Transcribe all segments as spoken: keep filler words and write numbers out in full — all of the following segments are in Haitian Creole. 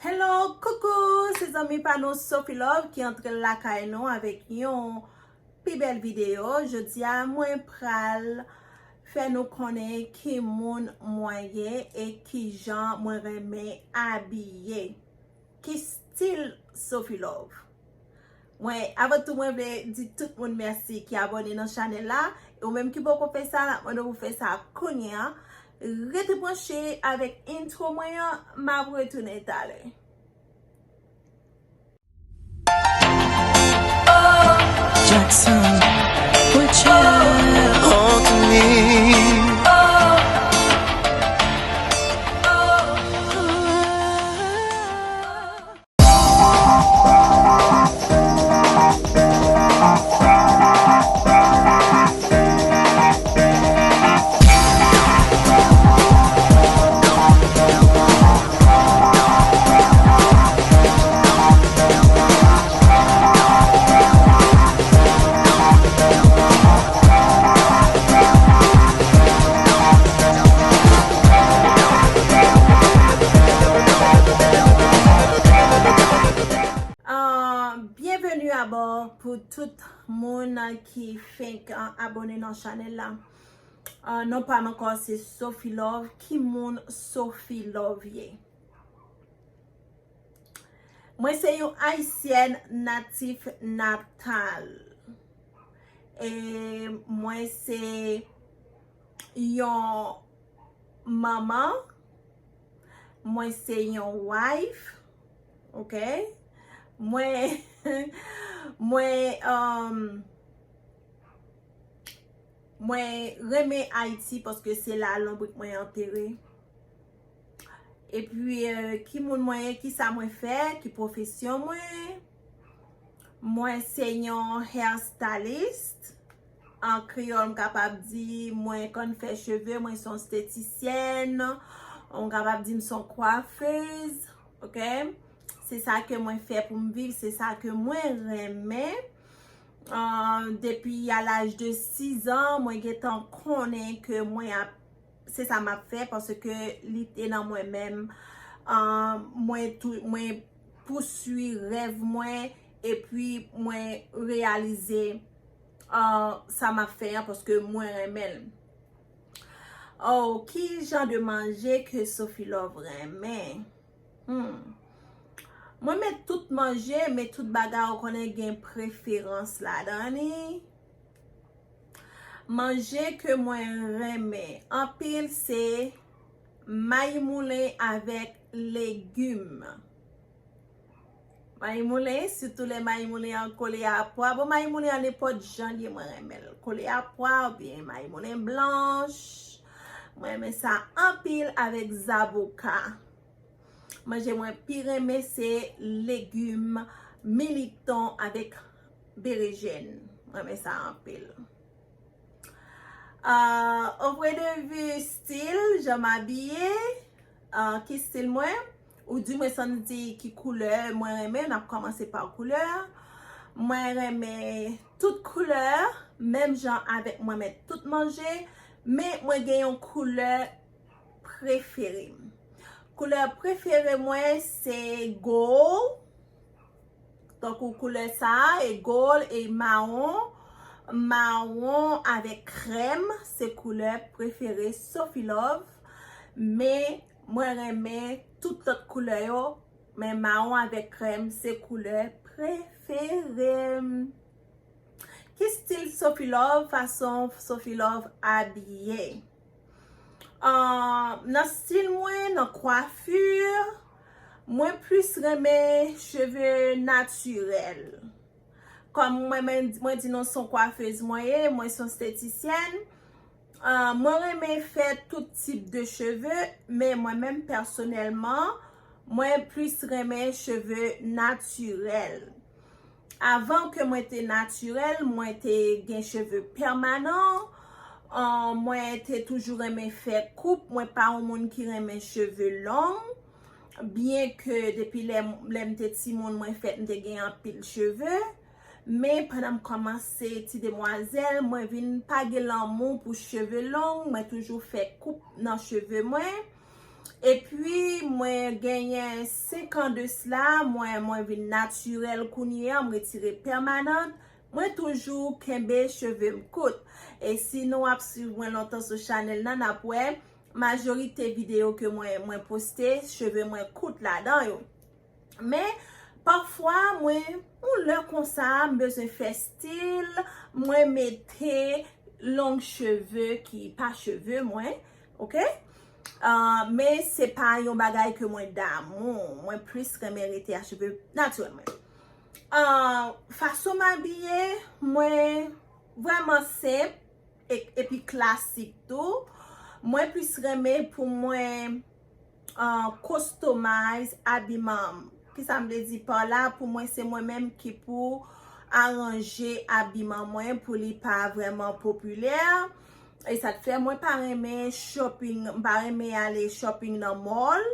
Hello, coucou, se zanmi pa nou Sophie Love ki antre lakay nou avèk yon pi bèl videyo. Jodi a, mwen pral fè nou konnen ki moun mwen ye e ki jan mwen renmen abiye. Ki stil Sophie Love. Mwen, avan tou, mwen vle di tout moun mèsi ki abòne nan chanèl la. E ou menm ki poko fè sa, n ap mande w pou fè sa kounye a. Rete branche avèk intro mwen an, m ap retounen talè. Jackson, put your hand on me. Ah, byenveni abò pou tout moun ki fenk ah, abòne nan chanèl la. Ah, non pa m ankò se Sophie Love. Ki moun Sophie Love ye? Mwen se yon ayisyèn natif natal. E mwen se yon manman. Mwen se yon wife. Ok? Mwen, mwen, um, mwen renmen Ayiti paske se la lonbrik mwen antere. Epi, eh, ki moun mwen ye, ki sa mwen fè, ki pwofesyon mwen? Mwen se yon hairstylist. An kreyòl, m kapab di mwen konn fè cheve, mwen se yon estetisyèn. Ou kapab di m se yon coiffeuse, ok? Se sa ke mwen fè pou m viv, se sa ke mwen renmen. Ah, depi a laj de sis an, mwen gentan konnen ke mwen ap, se sa m ap fè paske li te nan mwen menm. Ah, mwen tou, mwen pousui rèv mwen epi mwen reyalize ah, sa m ap fè an paske mwen renmen l. Oh, ki jan de manje ke Sophie Love renmen? Hmm. Mwen renmen tout manje, men tout bagay ou konnen gen preferans ladan li. Manje ke mwen renmen anpil se mayi moulen avèk legim. Mayi moulen, sitou lè mayi moulen an kole a pwa. Bon, mayi moulen an nenpòt jan li ye, mwen renmen l. Kole a pwa oubyen mayi moulen blanch. Mwen renmen sa anpil avèk zaboka. Manje mwen pi renmen se legim militon avèk berejèn. Mwen renmen sa anpil. Ah, au point de vue stil, jan m abiye, ah, ki stil mwen? Ou di mwen san m di ki koulè mwen renmen, n ap kòmanse pa koulè. Mwen renmen tout koulè, menm jan avèk mwen renmen tout manje, men mwen gen yon koulè prefere m. Koulè prefere mwen se gold, tankou koulè sa a, e gold e mawon. Mawon avèk krèm se koulè prefere Sophie Love. Men mwen renmen tout lòt koulè yo, men mawon avèk krèm se koulè prefere m. Ki stil Sophie Love, fason Sophie Love abiye? Ah, nan stil mwen, nan kwafi, mwen plis renmen cheve natirèl. Kòm mwen, mwen, mwen di nou se yon kwafez mwen ye, mwen se yon estetisyèn. Ah, mwen renmen fè tout tip de cheve, men mwen menm pèsonèlman, mwen plis renmen cheve natirèl. Avan ke mwen te natirèl, mwen te gen cheve pèmanan. Ah, mwen te toujou renmen fè koup. Mwen pa yon moun ki renmen cheve long. Byen ke depi lè, lè m te timoun, mwen fèt, m te gen anpil cheve. Men pandan m kòmanse ti demwazèl, mwen vin pa gen lanmou pou cheve long. Mwen toujou fè koup nan cheve mwen. Epi mwen genyen senk an de sila, mwen, mwen vin natirèl kounye a, m retire pèmanant. Mwen toujou kenbe cheve m kout. E si nou ap swiv mwen lontan sou chanèl nan, n ap wè majorite videyo ke mwen, mwen poste, cheve mwen kout ladan yo. Men, pafwa, mwen, yon lè konsa, m bezwen fè stil, mwen mete long cheve ki pa cheve mwen, oke? Ah, men se pa yon bagay ke mwen damou. Mwen plis renmen rete a cheve natirèl mwen. Ah, fason m abiye, mwen vrèman senp e, epi klasik tou. Mwen plis renmen pou mwen ah, customize abiman m. Kisa m vle di pa la? Pou mwen, se mwen menm ki pou aranje abiman mwen pou li pa vrèman popilè. E sa k fè mwen pa renmen shopping, m pa renmen ale shopping nan mall.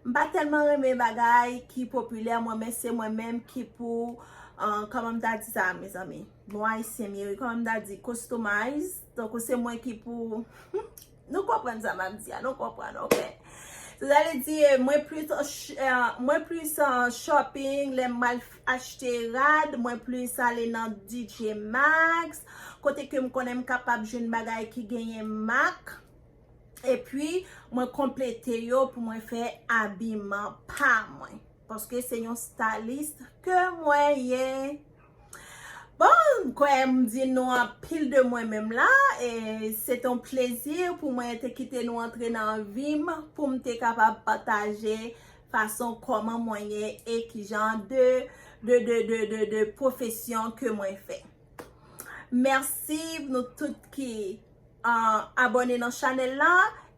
M pa tèlman renmen bagay ki popilè, mwen, men se mwen menm ki pou, ah, kòman m ta di sa, mezanmi? Bon, ayisyen m ye, wi, kòman m ta di, customize. Tankou se mwen ki pou, nou konprann sa m ap di a, nou konprann, oke? Sa vle di, eh, mwen plis, eh, sh-, eh, mwen plis, eh, shopping, lè m al f-, achte rad, mwen plis ale nan D J Maxx, kote ke m konnen m kapab jwenn bagay ki genyen mak. Epi, mwen konplete yo pou mwen fè abiman pa mwen. Paske se yon stylist ke mwen ye. Bon, m kwè m di nou anpil de mwen menm la. E se te yon plezi pou mwen te kite nou antre nan vi m, pou m te kapab pataje fason kòman mwen ye e ki jan de, de, de, de, de, de pwofesyon ke mwen fè. Mèsi nou tout ki, ah, abòne nan chanèl la.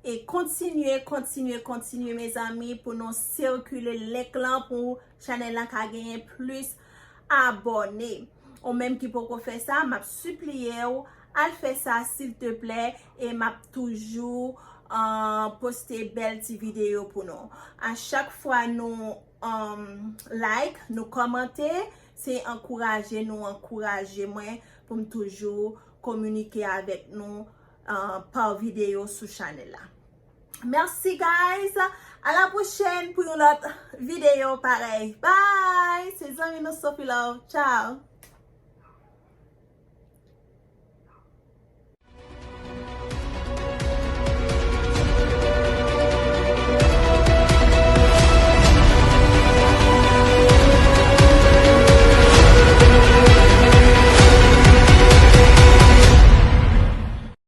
E kontinye, kontinye, kontinye, mezanmi, pou nou sikile link lan pou chanèl la ka genyen plis abòne. Ou menm ki poko fè sa, m ap sipliye w, al fè sa, silteplè, e m ap toujou, ah, poste bèl ti videyo pou nou. A chak fwa nou, um, like, nou kòmante, se ankouraje nou, ankouraje mwen pou m toujou kominike avèk nou, ah, pa videyo sou chanèl la. Mèsi, guys. A la pwochèn pou yon lòt videyo parèy. Bye! Se zanmi nou Sophie Love. Ciao!